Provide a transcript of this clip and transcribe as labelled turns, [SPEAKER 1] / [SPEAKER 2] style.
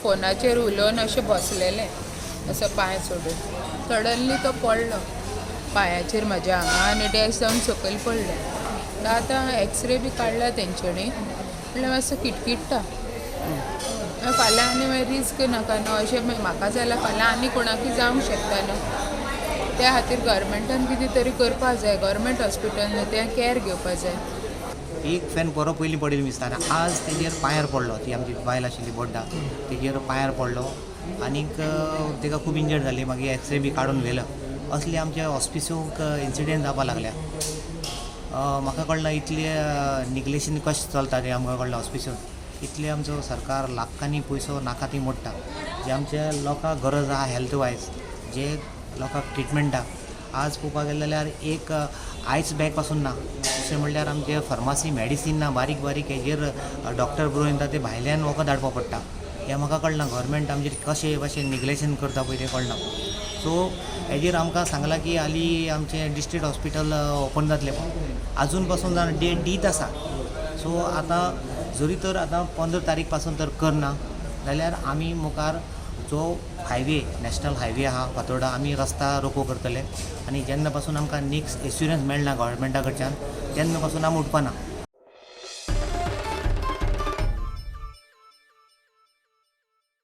[SPEAKER 1] फोनाचेर उलोवन अशें बसलेलें, असो पांय सोडून. सडनली तो पडलो पांयाचेर म्हज्या हांगा आनी डॅश जावन सकयल पडलो. तर आतां एक्सरे बी काडला तेंच्यांनी, म्हणल्यार मातसो किटकिट्टा. मागीर फाल्यां आनी मागीर रिस्क नाका न्हू. अशें म्हाका जाल्यार फाल्यां आनी कोणाकूय जावंक शकता न्हू. त्या खातीर गव्हर्मेंटान कितें तरी करपाक जाय. गव्हर्मेंट हॉस्पिटल न्हू तें, कॅर घेवपा जाय.
[SPEAKER 2] एक फॅन बरो पयलीं पडिल्लो दिसता आनी आज तेजेर पांयार पडलो. ती आमची बायल आशिल्ली बोड्डा, तेजेर पांयार पडलो आनीक ताका खूब इंजर्ड जाली. मागीर एक्सरे बी काडून व्हेलो. असले आमच्या हॉस्पिसूंक इन्सिडेंट जावपाक लागल्या. म्हाका कळना, इतले निग्लेशन कशें चलता तें आमकां कळना. हॉस्पिसून इतले आमचो सरकार लाखांनी पयसो नाका ती मोडटा, जे आमच्या लोकांक गरज आहा हेल्थ वायज, जे लोकांक ट्रिटमेंटाक. आज पळोवपाक गेलें जाल्यार एक आयस बॅग पासून ना. दुसरें म्हणल्यार आमचे फार्मासी मेडिसीन ना. बारीक बारीक हेजेर डॉक्टर बरोवन दिता, ते भायल्यान वखद हाडपा पडटा. हें म्हाका कळना, गव्हर्मेंट आमचेर कशें कशें निग्लेशन करता पळय तें कळना. सो हेजेर आमकां सांगलां की हालीं आमचें डिस्ट्रिक्ट हॉस्पिटल ओपन जातलें, आजून पासून जाण डेट दीत आसा. सो आतां जरी तर आतां 15 तारीख पासून तर करना जाल्यार आमी मुखार जो हायवे, नॅशनल हायवे आहा फातोर्डा, आमी रस्ता रोको करतले आनी जेन्ना पासून आमकां नेक्स्ट एश्युरन्स मेळना गव्हर्मेंटा कडच्यान, तेन्ना पासून आमी उठपाना.